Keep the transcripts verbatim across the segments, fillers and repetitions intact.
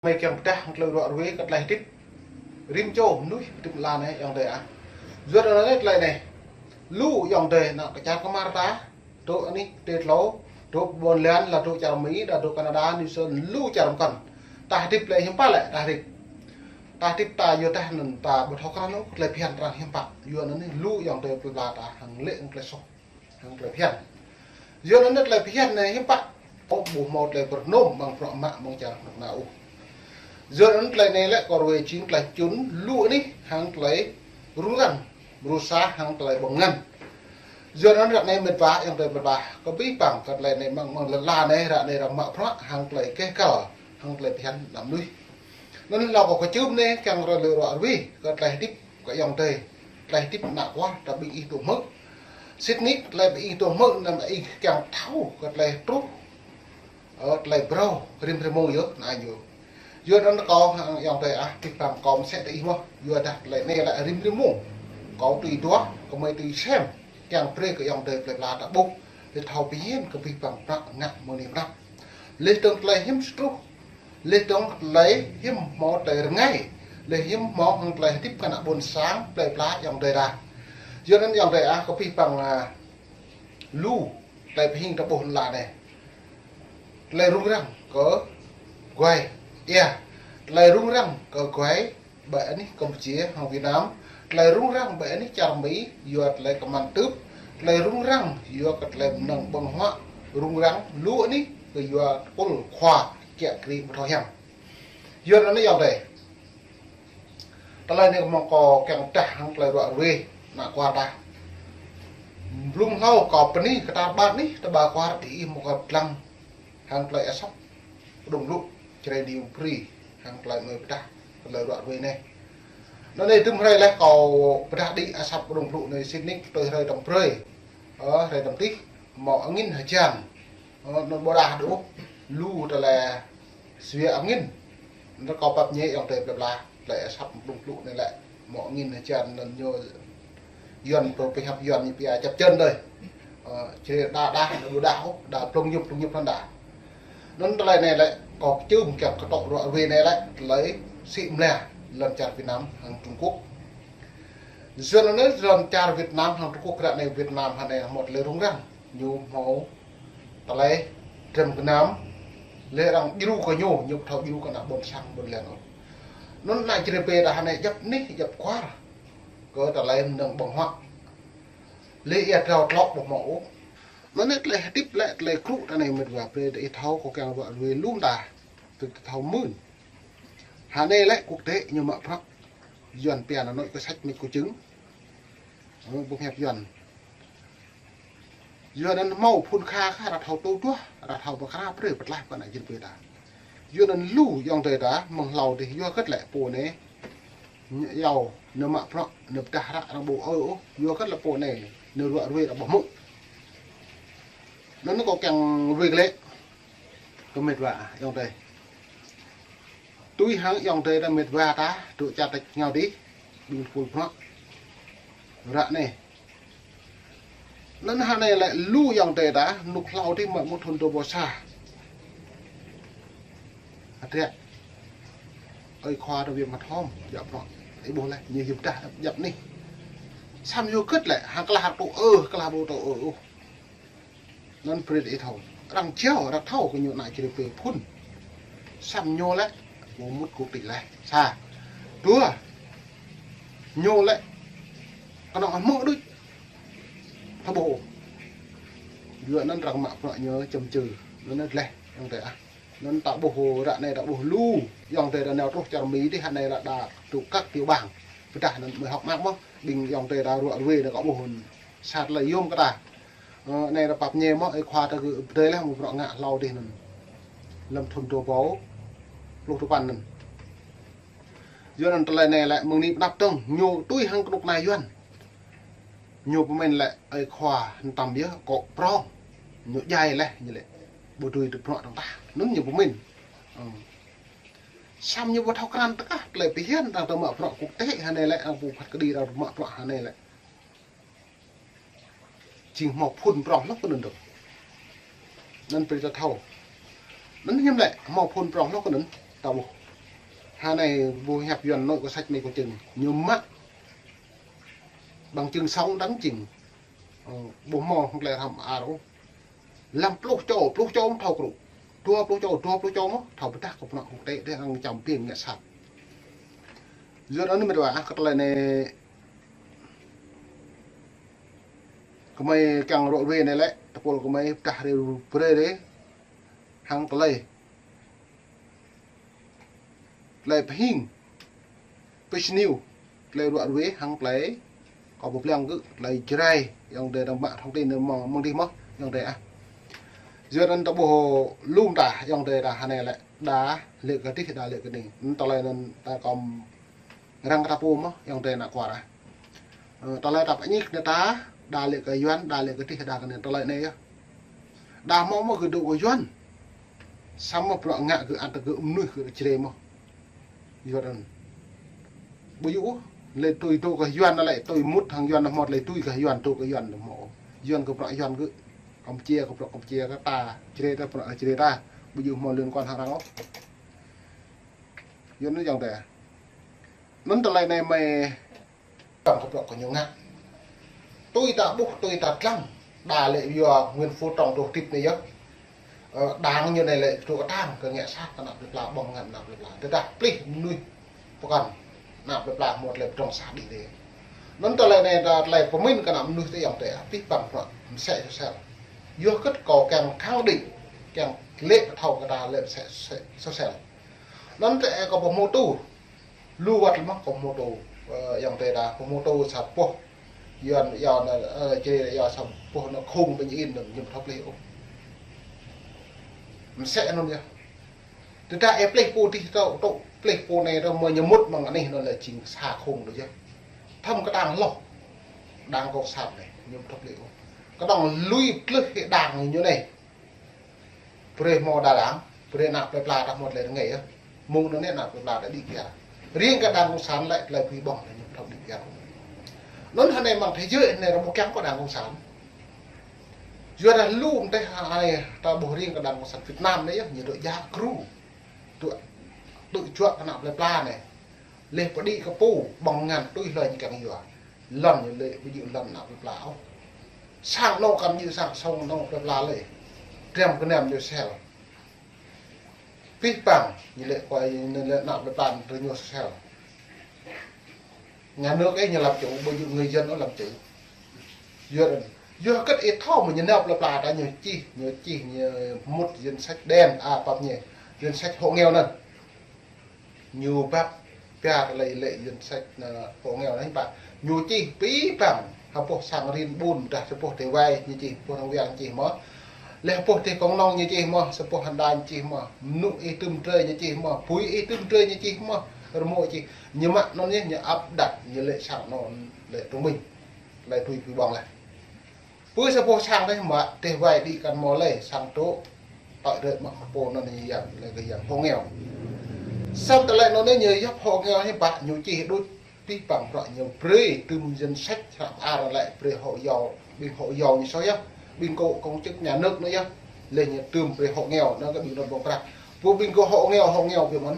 Mơi kiăng pơdah hăng tơlơi ruă ruê kơ tơlơi hơdip rĭm čô mơnuih hơdip lăn anai ayŏng adơi ah. Yua anŭn tơlơi anai, lu ayŏng adơi ană kơ čar kơmar ta, dŏ anih tơtlâo, dŏ ƀôn lan, laih dŏ čar Mi, laih dŏ Canada, New Zealand, lu čar mơkŏn. Ta hơdip tơlơi hiư̆m pă lĕ, ta hơdip. Ta hơdip ta yua dah anŭn ta ƀu thâo krăn ôh tơlơi phiăn arăng hiư̆m pă. Yua anŭn lu ayŏng adơi plơi pla ta hăng lĕ hăng tơlơi soh, hăng tơlơi phiăn. Yua anŭn tơlơi phiăn anai hiư̆m pă, ôh ƀu hmâo tơlơi pơrơnôm amăng bruă mă amăng čar kơnuk kơna ôh. Yua anŭn tơlơi anai lĕ kơ ruê jing tơlơi čun lu anih hăng tơlơi rŭng răng, rŭ sa hăng tơlơi ƀơ̆ng ngăn. Yua anŭn ră anai mĕt wa ayŏng adơi mĕt wa, kơ abih bang kơ tơlơi anai amăng amăng lŏn la anai ră anai arăng mă bruă hăng tơlơi keh kăl, hăng tơlơi phiăn ană mơnuih. Anŭn hlâo kơ kơčưm anai kiăng tơlơi ruă ruê kơ tơlơi hơdip kơ ayŏng adơi, tơlơi hơdip ană kuar ta ƀing ih dŏ hmư̆. Sĭt nik tơlơi ƀing ih dŏ hmư̆ anăm ih kiăng thâo kơ tơlơi truh, ơ, tơlơi phrâo rĭm rĭm mông yơh ană ñu. Yua anŭn kâo hăng ayŏng adơi ah, abih bang kâo mơsĕ tơ ih mơ̆n. Yua dah tơlơi anai lĕ rĭm rĭm mông kâo tui duah, kơmơi tui sem, kiăng brơi kơ ayŏng adơi plơi pla ta ƀuh, laih thâo pơhiăp kơ abih bang bruă ngă mơ̆ng anai pơnăp. Laih dơ̆ng tơlơi hiư̆m truh, laih dơ̆ng tơlơi hiư̆m hmâo tơlơi rơngai, laih hiư̆m hmâo hăng tơlơi hơdip kơ ană ƀôn sang plơi pla ayŏng adơi ta. Yua anŭn ayŏng adơi ah, kơ abih bang, ah, lu tơlơi pơhing ta ƀuh lăn anai. Tơlơi rŭng răng kơ guai, ia, tơlơi rŭng răng kơ guai ƀơi anih Campuchia hăng Việt Nam, tơlơi rŭng răng ƀơi anih čar Mi, yua tơlơi kơman tưp, tơlơi rŭng răng yua kơ tơlơi mơnơ̆ng ƀơ̆ng huă, rŭng răng lu anih kơ yua tơpul khua kiă kriê ƀu thâo hiam. Yua anŭn ayŏng adơi, tơlơi anai kơ mơ̆ng kâo kiăng pơdah hăng tơlơi ruă ruê ană kuar ta. Blung hlâo kâo bơni kơ ta ƀar anih, ta ƀar kuar ƀing ih mơ̆ng kâo pơdlăng hăng tơlơi asăp pơđŏng blŭ, Jrai Niu Bri, hăng tơlơi mơi pơdah tơlơi ruă ruê anai. Anŭn anai dŭm hrơi laih kâo pơdah đĭ asăp pơđŏng blŭ anai sĭt nik tui hrơi tơm brơi, ơ, hrơi tơm tih, hmâo angin hơjan. Ơ, anŭn ƀôdah đôč, lu tơlơi sua angin. Anŭn kâo pap ñe ayŏng adơi plơi pla, tơlơi asăp pơđŏng blŭ anai lĕ hmâo angin hơjan anŭn ñu Yuan pơhiăp Yuan ñu pia čăp čơn đơi. Ơ, črê đa đa, đa đa ôh, đa plông ñŭp, plông ñŭp anŭn đa. Anŭn tơlơi anai lĕ kâo kơčưm kiăng kơ tŏ ruă ruê anai lĕ tơlơi sĭ mlĕ lŏn čar Việt Nam hăng Trung Quốc. Yua anŭn lŏn čar Việt Nam hăng Trung Quốc ră anai Việt Nam hă anai hmâo tơlơi rŭng răng. Ñu hmâo tơlơi drăm gơnam, laih arăng djru kơ ñu, ñu ƀu thâo djru kơ ană ƀôn sang ƀôn lan ôh. Anŭn ană Jrai Bê ta hă anai djăp anih, djăp kuar kơ tơlơi mơnơ̆ng ƀơ̆ng huă. Laih ia trao tlŏk ƀu hmâo ôh. Anŭn anai tơlơi hơdip lĕ tơlơi krŭ ta anai mĕt wa brơi ta ih thâo kâo kiăng ruă ruê lŏm ta. Brơi ta thâo mưn. Hă anai lĕ quốc tế ñu mă bruă. Yuan pia anŭn nội có sách mít có chứng. Ơ, ƀu hiăp Yuan. Yua anŭn hmâo phŭn kha kha arăng thâo tơl duah, arăng thâo pơkra brơi pơtlaih pơ ană Jrai Bê ta. Yua anŭn lu ayŏng adơi ta mơ̆ng hlâo dih yua hơget lĕ pô anai. Ñu iâu, ñu mă bruă, ñu pơdah ră arăng ƀu ơ ôh, yua hơget lĕ pô anai, ñu ruă ruê arăng ƀu hmư̆. Anŭn kâo kiăng ruê glaĭ kơ mĕt wa ayŏng adơi. Tui hăng ayŏng adơi ta mĕt wa ta, dŏ čar tač rơngiao dih, ƀing tơpul bruă. Ră anai. Anŭn hă anai lĕ lu ayŏng adơi ta, rơnŭk hlâo dih mă mŭt thŭn dua ƀâo sa. Hơdră. Ơi khua ta wĭt mă thom, djăp bruă. Ih ƀuh laih, ñu hiư̆m pơdah djăp anih. Samơ̆ yua hơget lĕ, hăng klah tŭ ơ, klah ƀu tŭ ơ ôh. Anŭn brơi ih thâo. Arăng jao, arăng thâo kơ ñu ană Jrai Bê phŭn. Samơ̆ ñu lĕ, ƀu mŭt kơ tih laih. Sa. Dua. Ñu lĕ, kơnơ̆ng hmư̆ đôč. Thâo ƀuh. Yua anŭn arăng mă bruă ñu čăm čư. Anŭn anŭn laih, ayŏng adơi ah. Anŭn ta ƀuh ră anai ta ƀuh lu. Ayŏng adơi ta nao truh čar Mi dih hă anai lĕ đa tŭ kăk tiểu bang. Pơdah anŭn mơi hŏk mơak mơ̆n. Ƀing ayŏng adơi ta ruă ruê anai kâo ƀuh anŭn. Sat lĕ yôm kơ ta. Ơ, anai ta pap ñe mơ̆n, ơi khua ta kơ pơdơi laih mă bruă ngă hlâo dih anŭn. Lăm thŭn dua ƀâo pluh duapăn anŭn. Yua anŭn tơlơi anai lĕ mơ̆ng anai pơnăp tơ̆ng, ñu tui hăng kơnuk kơna Yuan. Ñu pơmĭn lĕ ơi khua hơtăm yơh, kŏ prŏng. Ñu djai laih, ñu lĕ. Ƀu dưi tŭ bruă tơ̆ng tah. Anŭn ñu pơmĭn. Ơ. Samơ̆ ñu ƀu thâo krăn tơkah, tơlơi phiăn arăng tŭ mă bruă quốc tế hă anai lĕ, arăng ƀu phat kơđi arăng tŭ mă bruă hă anai lĕ. Jing hmâo phŭn prŏng hloh kơ anŭn dơ̆ng. Anŭn brơi ta thâo. Anŭn hiư̆m lĕ hmâo phŭn prŏng hloh kơ anŭn ta ƀuh. Hơnai ƀu hiăp Yuan nội có sách này có chừng. Ñu mă bằng chứng sống đắn chừng. Ơ, ƀu hmâo hăng tơlơi hrăm ar ôh. Lăm pluh čô, pluh čô mơ̆ thâo kru. Dua pluh čô, dua pluh čô mơ̆ thâo pơdah kơ pơnă quốc tế, dêh arăng čăm biêng ngă sat. Yua anŭn mĕt wa ah, kơ tơlơi anai gơmơi kiăng ruă ruê anai lĕ, tơpul gơmơi pơdah rê brơi rê hăng tơlơi tơlơi pơhing, pơsniu, tơlơi ruă ruê hăng tơlơi kâo pơblang kơ tơlơi Jrai, ayŏng adơi đang mă thông tin mơ̆ng, mơ̆ng dih mơ̆, ayŏng adơi ah. Yua anŭn ta ƀuh lŏm ta, ayŏng adơi ta hơnai lĕ, đa lĕ kơ dih, đa lĕ kơ dih. Anŭn tơlơi anŭn ta kơm răng kơ ta pô mơ̆, ayŏng adơi ană kuar ah. Ơ, tơlơi ta pơñik anai ta, đa lĕ kơ Yuan, đa lĕ kơ dih, đa kơ anai tơlơi anai yơh. Đa hmâo mơ̆ gơ̆ dŏ kơ Yuan. Samơ̆ bruă ngă gơ̆ ăt gơ̆ mơnuih gơ̆ Jrai mơ̆. Yuan. Ƀu djơ̆ ôh, lĕ tui dŏ kơ Yuan lĕ, tui mŭt hăng Yuan hmâo, lĕ tui kơ Yuan dŏ kơ Yuan hmâo. Yuan kơ bruă Yuan gơ̆. Campuchia kơ bruă Campuchia kơ ta, Jrai ta bruă Jrai ta. Ƀu djơ̆ hmâo liên quan hăng arăng ôh. Yuan anŭn ayŏng adơi. Anŭn tơlơi anai mơi Tăm kơ bruă kơ ñu ngă. Tui ta ƀuh, tui ta dlăng. Đa lĕ yua Nguyễn Phú Trọng truh tip anai yơh. Ơ, đang ñu anai lĕ truh kơtang kơ ngă sat kơ ană plơi pla, ƀơ̆ng ngăn ană plơi pla. Tơdah plih mơnuih pơkŏn, ană plơi pla hmâo tơlơi pơdrŏng sah đĭ đê. Anŭn tơlơi anai ta tơlơi pơmĭn kơ ană mơnuih tơ ayŏng adơi, abih bang bruă mơsĕ sosel. Yua hơget kâo kiăng khẳng định, kiăng lĕ pơthâo kơ ta lĕ mơsĕ sosel. Anŭn tơ kâo pơhmutu. Lu wơ̆t lĕ mơ̆ kâo pơhmutu, ơ, ayŏng adơi ta, pơhmutu sa boh. Yuan, yua anŭn, ơ, Jrai yua sa boh anŭn khung ƀing in anŭn ñu ƀu thâo plih ôh. Mơsĕ anŭn yơh. Tơdah ih plih pô dih tŏ, tŏ plih pô anai tŏ mơ̆ ñu mŭt mơ̆ng anih anŭn lĕ jing sa khung đôč yơh. Thăm kơtang hloh. Đang cộng sản anai, ñu ƀu thâo plih ôh. Kơnơ̆ng lui tlưh kơ đang ñu anai. Brơi hmâo đa đang, brơi ană plơi pla ta hmâo tơlơi rơngai yơh. Mơ̆ng anŭn anai ană plơi pla ta đĭ kyar. Riêng kơ đang cộng sản lĕ tơlơi pơhiăp ƀơ̆ng lĕ ñu thâo đĭ kyar. Anŭn hơnai mơ̆ng thế giới anai rơmô kiăng kơ đang cộng sản. Yua dah lu mơ̆ng tơlơi hơnai ta ƀuh riêng kơ đang cộng sản Việt Nam anai yơh, ñu dŏ jak kru. Dŏ, dŏ juă kơ ană plơi pla anai. Leh pơđĭ kơ pô ƀơ̆ng ngăn tui hlơi ñu kiăng yua. Lŏn ñu lĕ ƀu djơ̆ lŏn ană plơi pla ôh. Sang anŏ kăn djơ̆ sang sông anŏ plơi pla lĕ. Drăm kơnem ñu sel. Abih bang ñu lĕ kơ ñu lĕ ană plơi pla rơñu sel. Nhà nước ih ñu làm chủ, ƀu djơ̆ người dân ôh làm chủ. Yua, yua hơget ih thâo mơ̆ ñu nao plơi pla ta ñu čih, ñu čih, ñu mŭt danh sách đen, à, pap ñu, danh sách hộ nghèo anŭn. Ñu bap pia tơlơi lĕ danh sách, ơ, hộ nghèo anai pă. Ñu čih abih bang, ha boh sang rin ƀun, dah sa boh tê wai, ñu čih, boh rơngiao ñu čih mơ̆. Leh boh tê kông nông ñu čih mơ̆, sa boh hăn đa ñu čih mơ̆. Mơnŭ ih tŭm drơi ñu čih mơ̆, bui ih tŭm drơi ñu čih mơ̆. Rơmô čih, ñu mă anŭn yơh, ñu áp đặt, ñu lĕ sang anŭn lĕ trung bình. Lĕ tui pơhiăp ƀơ̆ng lĕ. Pơ sa boh sang anai mă, tê wai đĭ kăn hmâo lĕ, sang tŏ, tơlơi rơ̆ mă kơ pô anŭn ñu yap, lĕ kơ yap hộ nghèo. Samơ̆ tơlơi anŭn anai ñu yap hộ nghèo anai pă, ñu čih đôč abih bang bruă ñu brơi, tŭm danh sách hră mơar lĕ brơi hộ giàu, ƀing hộ giàu ñu soh yơh, ƀing cán bộ công chức nhà nước anai yơh, lĕ ñu tŭm brơi hộ nghèo, anŭn kơ ƀing anŭn ƀơ̆ng prăk. Pô ƀing kơ hộ nghèo, hộ nghèo biă mơ̆n.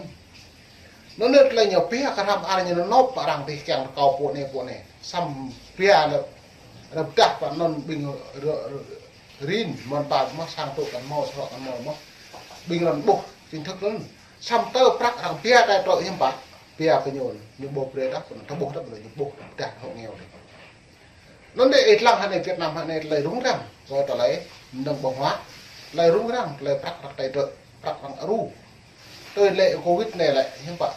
Anŭn anai tơlơi ñu pia kơ hră mơar ñu nao nộp pơ arăng tih kiăng rơkâo pô anai, pô anai. Samơ̆ pia lĕ, rơbdah pơ anŭn ƀing rơ-, rơ-, rin, mơ̆n pă mơ̆ sang tŏ kăn hmâo, srŏ kăn hmâo mơ̆. Ƀing anŭn ƀuh, chính thức anŭn. Samơ̆ tơ prăk arăng pia tai trŏ hiư̆m pă, pia kơ ñu, ñu ƀuh brơi đăp, ta ƀuh đăp, ñu ƀuh, rơbdah hộ nghèo đôč. Anŭn anai ih lăng hơnai Việt Nam hơnai tơlơi rŭng răng, kơ tơlơi mơnơ̆ng ƀơ̆ng huă, tơlơi rŭng răng, tơlơi prăk, prăk tai trŏ, prăk arăng aru. Tơlơi lĕ Covid anai lĕ, hiư̆m pă.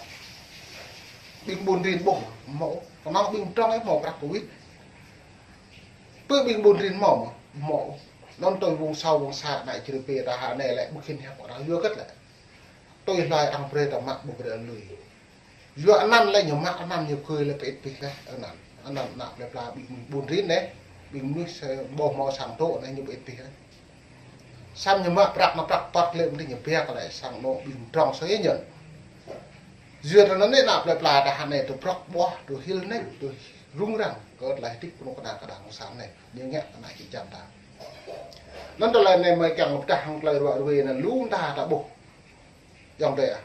Ƀing ƀun rin ƀuh, hmâo, kơnơ̆ng ƀing pơdrŏng ih hmâo prăk Covid. Pơ ƀing ƀun rin hmâo mơ̆, hmâo. Anŭn tui vùng sâu, vùng xa anai čri pê ta hơnai lĕ, ƀu khĭn hiăp kơ arăng yua hơget lĕ. Tui hlơi arăng brơi ta mă ƀu brơi lui. Yua anăn lĕ ñu mă anăn ñu khơi lĕ pơit pih lĕ anăn. Anăn ană plơi pla ƀing ƀun rin anai. Ƀing mơnuih sa boh hmâo sang tŏ anai ñu pơit pih lĕ. Samơ̆ ñu mă prăk anŭn prăk păt lĕ mơ̆n ñu pia kơ lĕ sang anŏ ƀing pơdrŏng soh yơh ñu. Yua anŭn anai ană plơi pla ta hơnai tŭ prŏk ƀuah, tŭ hil anai, tŭ rŭng răng. Kơ tơlơi hơdip kơnuk kơna kơ đang cộng sản anai. Ñu ngă kơ ană čư̆ čan ta. Anŭn tơlơi anai mơi kiăng pơdah hăng tơlơi ruă ruê anŭn lu mơta ta ƀuh. Ayŏng adơi ah.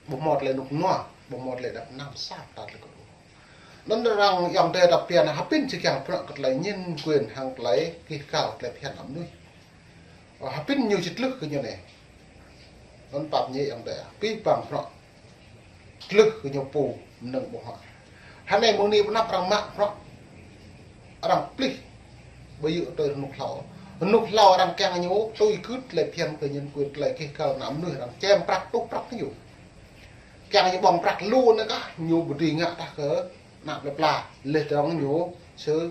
Ƀu hmâo tơlơi rơnŭk rơnua, ƀu hmâo tơlơi đăp năng sat ta tơlơi kơ. Anŭn arăng ayŏng adơi ta phiăn hơpĭn či kiăng prăk kơ tơlơi nhân quyền hăng tơlơi kih kal tơlơi phiăn ană mơnuih. Ơ, hơpĭn ñu či tlưh kơ ñu anai. Anŭn pap ñe ayŏng adơi, abih bang prăk tlưh kơ ñu pô mơnơ̆ng ƀu hă. Hơnai mơ̆ng anai pơ anăp arăng mă prăk, arăng plih. Ƀu djơ̆ tui rơnŭk hlâo. Rơnŭk hlâo arăng kiăng ñu tui gưt tơlơi phiăn kơ nhân quyền tơlơi kih kal ană mơnuih arăng čem prăk tuh prăk kơ ñu. Kiăng ñu ƀơ̆ng prăk lu anai kah ñu ƀu dưi ngă tah kơ ană plơi pla. Leh dơ̆ng ñu sơ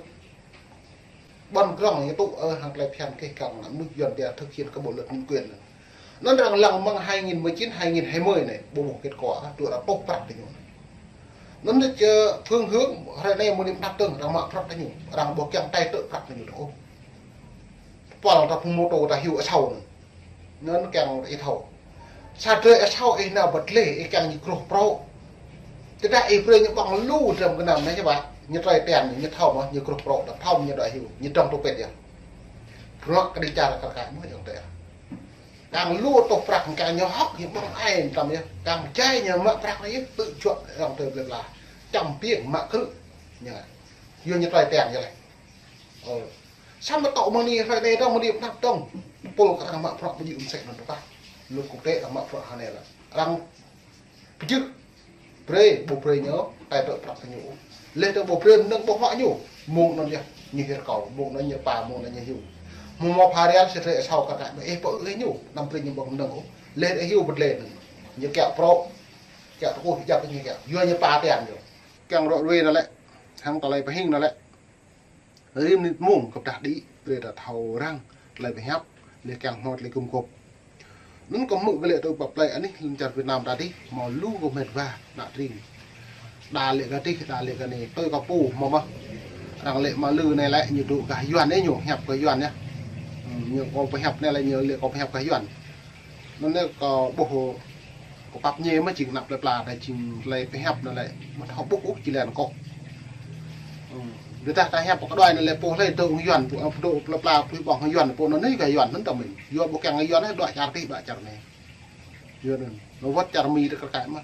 ƀơ̆ng grŏng ñu tŭ ơ hăng tơlơi phiăn kih kal ană mơnuih Yuan ta thực hiện kơ bộ luật nhân quyền anŭn. Anŭn arăng lăng mơ̆ng hai nghìn mười chín, hai nghìn hai mươi anai, ƀu hmâo kết quả, tui arăng tuh prăk kơ ñu anai. Anŭn đa čơ phương hướng, hrơi anai mơ̆ng anai pơ anăp dơ̆ng, arăng mă prăk kơ ñu, arăng ƀu kiăng tơlơi tŭ prăk kơ ñu ôh. Pơpăl ta phung mơtô ta hyu asâo anŭn. Anŭn kiăng ih thâo. Sa drơi asâo ih nao bơtlĕ, ih kiăng ñu gruh prŏ. Tơdah ih brơi ñu ƀơ̆ng lu dram gơnam anai ñu ƀă, ñu trơi tian ñu, ñu thâo mơ̆, ñu gruh prŏ, ta thâo ñu đuaĭ hyu, ñu dŏng tơpĕt yơh. Prăk kơ đĭ čar kar kaĭ mơ̆ ayŏng adơi. Kiăng lu tuh prăk, kiăng ñu hŏk, ñu ƀơ̆ng ai tăm yơh. Kiăng jai ñu mă prăk anai yơh, tŭ juă ayŏng adơi plơi pla. Čăm piêng mă krư̆. Ñu ngă. Yua ñu trơi tian yơh lĕ. Ơ. Samơ̆ tŏ mơ̆ng anai hrơi anai dơ̆ng, mơ̆ng anai pơ anăp dơ̆ng. Pul kơ arăng mă prăk ƀu djơ̆ mơsĕ anŭn tơpă. Luật quốc tế arăng mă prăk hơnai lĕ. Arăng pơjưh. Brơi, ƀu brơi ñu, tơlơi tŭ prăk kơ ñu. Leh dơ̆ng ƀu brơi mơnơ̆ng ƀu hă ñu. Mơ̆ng anŭn yơh, ñu hir kâo, mơ̆ng anŭn ñu pă, mơ̆ng anŭn ñu hyu. Mơ̆ng hmâo pha rial sa drơi asâo kar kaĭ mơ̆ ih pơ ư ih ñu, anăm brơi ñu ƀơ̆ng mơnơ̆ng ôh. Leh ih hyu bơtlĕ anŭn. Ñu kiăng prŏ, kiăng tơkuh, kiăng tơkuh, ñu kiăng. Yua ñu pă tian ñu. Kiăng rŏ ruai anŭn lĕ, hăng tơlơi pơhing anŭn lĕ. Rĭm mơnit mông kơ pơdah đĭ, brơi ta thâo răng, tơlơi pơhiăp, leh kiăng hmâo tơlơi gum gôp. Anŭn kâo hmư̆ wơ̆t lĕ tui pap plơi anih lŏn čar Việt Nam ta dih, hmâo lu gơ̆ mĕt wa, ană tring. Đa lĕ gah dih, đa lĕ gah anai, tui kâo pô, hmâo mơ̆. Arăng lĕ mă lư anai lĕ, ñu dŏ gah Yuan anai ñu, hiăp gah Yuan yơh. Hm, ñu kâo pơhiăp anai lĕ, ñu lĕ kâo pơhiăp gah Yuan. Anŭn anai kâo ƀuh, kâo pap ñe mơ̆ jing anăp plơi pla, đa jing tơlơi pơhiăp anŭn lĕ, mơ̆ thâo ƀuh ôh či lĕ kâo. Hm. Tơdah ta hiăp pơkơđuaĭ anŭn lĕ pô hlơi dŏ hăng Yuan, pô, pô dŏ plơi pla, pô ƀơ̆ng hăng Yuan, pô anŭn anai gah Yuan, anŭn tơmĭn. Yua ƀu kiăng gah Yuan anai, đuaĭ čar tih, đuaĭ čar anai. Yuan anŭn. Anŭn wơ̆t čar Mi ta kar kaĭ mơ̆.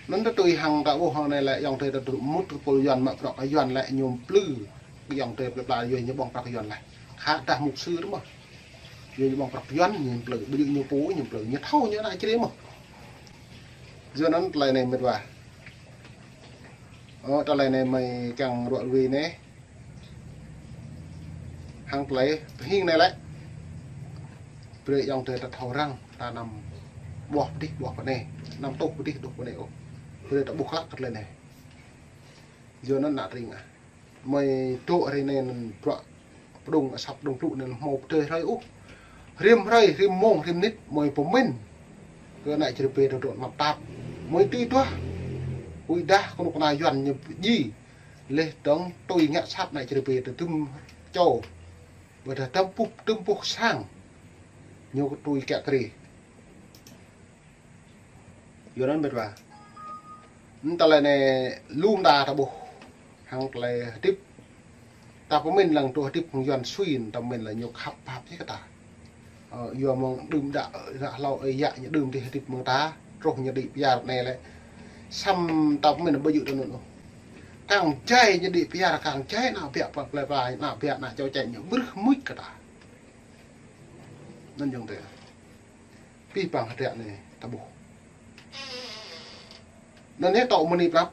Anŭn ta tui hăng ta ƀuh hăng anai lĕ, ayŏng adơi ta dŏ mŭt kơ pul Yuan mă prăk kơ Yuan lĕ ñu plư. Ayŏng adơi plơi pla yua ñu ƀơ̆ng prăk kơ Yuan lĕ. Khă dah mục sư tơ mơ̆. Yua ñu ƀơ̆ng prăk Yuan, ñu plư, ƀu djơ̆ ñu pô, ñu plư, ñu thâo ñu ană čri mơ̆. Yua anŭn tơlơi anai mĕt wa. Ơ, tơlơi anai mơi kiăng rŏ ruai anai. Hăng tơlơi pơhing anai lĕ. Brơi ayŏng adơi ta thâo răng, ta anăm ƀuh pơ dih, ƀuh pơ anai. Anăm tuh pơ dih, tuh pơ anai ôh. Brơi ta ƀuh klă kơ tơlơi anai. Yua anŭn ană tring ah. Mơi dŏ hrơi anai anŭn bruă pơdŏng asăp pơdŏng plŭ anŭn hmâo pơdơi hrơi ôh. Rĭm hrơi, rĭm mông, rĭm mơnit, mơi pơmĭn. Kơ ană čri pê dŏ dŏ anăp tap. Mơi tui duah. Ơi yua dah kơnuk kơna Yuan ñu djai. Leh dơ̆ng tui ngă sat ană čri pê tơdŭm čô. Ƀôdah tơm puh, tơm puh sang. Ñu kơ tui kiă kriê. Yua anŭn mĕt wa. Anŭn tơlơi anai lu mơta ta ƀuh. Hăng tơlơi hơdip. Ta pơmĭn lăng tŭ hơdip hăng Yuan sui, ta pơmĭn lĕ ñu khăp pap jĕ kơ ta. Ơ, yua mơ̆ng đưm đă, đă hlâo ơi yă ñu đưm dih hơdip mơ̆ng ta, truh ñu đĭ pơyar anai lĕ. Samơ̆ ta pơmĭn ƀu djơ̆ tui anŭn ôh. Kiăng jai ñu đĭ pơyar, kiăng jai ană biă plơi pla, ană biă ană čô čĕ ñu brưh mưč kơ ta. Anŭn ayŏng adơi. Abih bang hơdră anai ta ƀuh. Anŭn anai tŏ mơ̆ng anai prăp.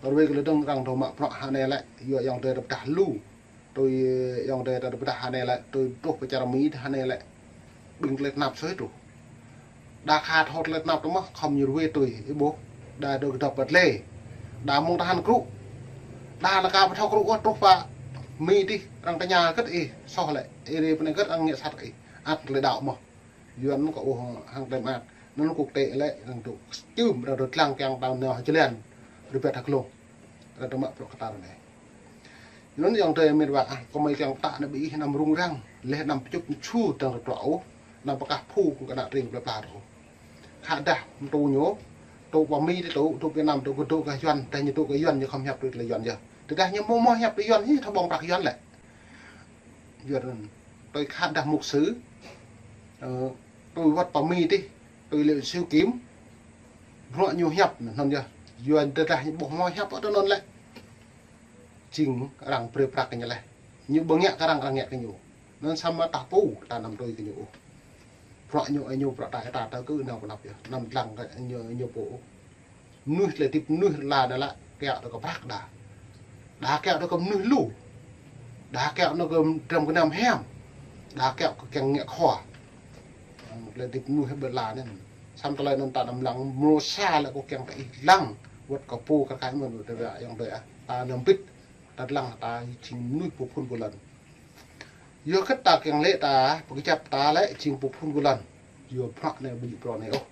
Rơwơi kơ lĕ dơ̆ng arăng dŏ mă prăk hơnai lĕ, yua ayŏng adơi ta pơdah lu. Tui ayŏng adơi ta pơdah hơnai lĕ, tui truh pơ čar Mi hơnai lĕ. Ƀing tơlơi tơnap sui truh. Đa khă thâo tơlơi tơnap tơ mơ̆, khŏm ñu rơwơi tui, ih ƀuh. Đa dŏ kơdŏp pơtlĕ. Đa mơ̆ng tơhan krŭ. Đa lăk ka pơthâo krŭ ôh truh pơ Mi dih, arăng tơña hơget ih, soh lĕ, ih rai pơ anai hơget arăng ngă sat ih. Ăt tơlơi đaŏ mơ̆. Yuan kơ ôh hăng tơlơi mơak. Anŭn kơ tĕ lĕ, arăng dŏ čưm, arăng dŏ lăng kiăng tơnao hơjơlan. Rơbat hơglông. Arăng dŏ mă prăk kơ ta anai. Anŭn ayŏng adơi mĕt wa ah, kơ mơi kiăng pơtă anai ƀing ih anăm rŭng răng. Leh anăm pơčŭp pơču dơ̆ng tơdruă ôh. Anăm pơkah phu kơ ană tring plơi pla ôh. Khă dah mơ̆ tŭ ñu, tŭ pơ Mi dih tŭ, tŭ Việt Nam tŭ, kơ dŏ gah Yuan, dah ñu dŏ gah Yuan ñu khŏm hiăp tui tơlơi Yuan yơh. Tơdah ñu mơ̆ mơ̆ hiăp tui Yuan, hĭ thâo ƀơ̆ng prăk Yuan lĕ. Yuan, tui khă dah mục sư, ơ, tui wơ̆t pơ Mi dih, tui Lê Siu Kim, Bruă ñu hiăp anŭn yơh. Yua tơdah ñu ƀu hmâo hiăp ôh tơ anŭn lĕ, jing arăng brơi prăk kơ ñu leh. Ñu ƀu ngă kơ arăng, arăng ngă kơ ñu. Anŭn samơ̆ tah pô ta anăm tui kơ ñu ôh. Bruă ñu, ñu bruă ta, ta tơ kơ nao pơnăp yơh. Anăm lăng kơ ñu, ñu pô ôh. Mơnuih tơlơi hơdip mơnuih rơla anai lĕ kiaŏ tơ kơ prăk đa. Đa kiaŏ tơ kơ mơnuih lu. Đa kiaŏ tơ kơ dram gơnam hiam. Đa kiaŏ kơ kiăng ngă khua. Tơlơi hơdip mơnuih ƀơi rơla anai. Samơ̆ tơlơi anŭn ta anăm lăng, mrô sa lĕ kâo kiăng kơ ih lăng. Wơ̆t kơ pô kơ kai mơ̆n, wơ̆t tơbiă ayŏng adơi ah. Ta anăm bĭt, ta lăng ta jing mơnuih pơphun pơlŏn. Yua kơ ta kiăng lĕ ta, pơkơjăp ta lĕ jing pơphun pơlŏn. Yua bruă anai ƀu djơ̆ phrâo anai ôh.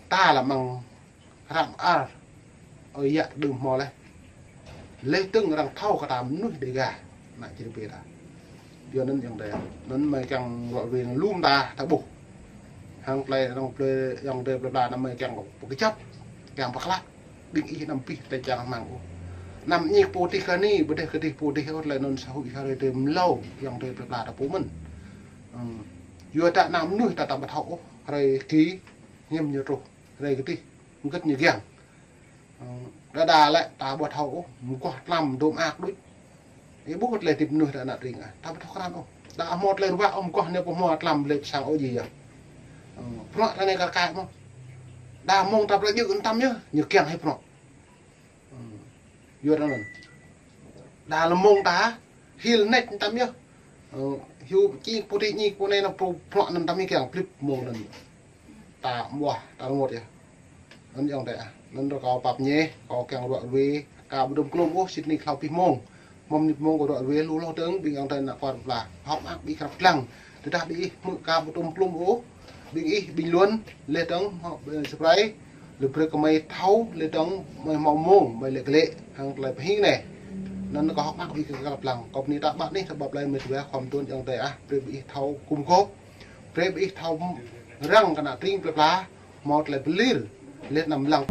Ta lăm mơ̆ng hră mơar, ơi yă đưm hmâo leh. Leh dơ̆ng arăng thâo kơ ta mơnuih Dêga, ană čư̆ rơbê ta. Yua anŭn ayŏng adơi, anŭn mơi kiăng ruă rơwe lŏm ta, ta ƀuh. Hăng tơlơi arăng plơi, ayŏng adơi plơi pla anŭn mơi kiăng pơkơjăp, kiăng pơklă. Ƀing ih anăm pĭ tơlơi čang rơmang ôh. Anăm ñik pô dih kơ anai, ƀu dih kơ dih pô dih ôh, tơlơi anŭn sa hui sa rơi tơm lâo, ayŏng adơi plơi pla ta pô mơ̆n. Ư, yua ta anăm mơnuih ta, ta ƀu thâo ôh, hrơi kơ hiam ñu truh, hrơi kơ dih, hơget ñu kiăng. Ư, đa đa lĕ ta ƀu thâo ôh, mơguah tlam dôm ak đôč. Ih ƀuh tơlơi hơdip mơnuih ta ană tring ah, ta ƀu thâo krăn ôh. Đa hmâo tơlơi ruă ôh, mơguah anai ƀu hmâo tlam lĕ sang ôh jih yơh. Ư, bruă ta anai kar kaĭ mơ̆n. Đa mơ̆ng ta ƀu djơ̆ tăm yơh, ñu kiăng hĭ bruă. Ư, yua anŭn. Đa lơmông ta, hil nĕč tăm yơh. Ư, hyu či pô dih ñik pô anai anŭn pô bruă anŭn tăm yơh kiăng plip mơ̆ng anŭn. Ta ƀuh, ta rơngot yơh. Anŭn ayŏng adơi ah. Anŭn rơkâo pap ñe, kâo kiăng ruă rơwe, ka ƀu dŏm klôm ôh, sĭt nik hlâo pih mông. Mơ̆ng mơnit mông kâo ruă rơwe lu hloh dơ̆ng, ƀing ayŏng adơi ană kual pla. Hơ̆k mơak ƀing ih krăp lăng. Tơdah ƀing ih hmư̆ ka ƀu dŏm klôm ôh, ƀing ih bình luận, leh dơ̆ng hŏ, ơ, subscribe, leh brơi kơ mơi thâo, leh dơ̆ng mơi hmâo mông, mơi lĕ glĕ, hăng tơlơi pơhing anai. Anŭn kâo hơ̆k mơak ƀing ih krăp lăng. Kâo bơni ta ƀă anih, ta ƀă plơi mơi tơbiă khŏm tuôn ayŏng adơi ah, brơi ƀing ih thâo gum gôp. Brơi ƀing ih thâo răng kơ ană tring plơi pla, hmâo tơlơi pơlir, leh anăm lăng.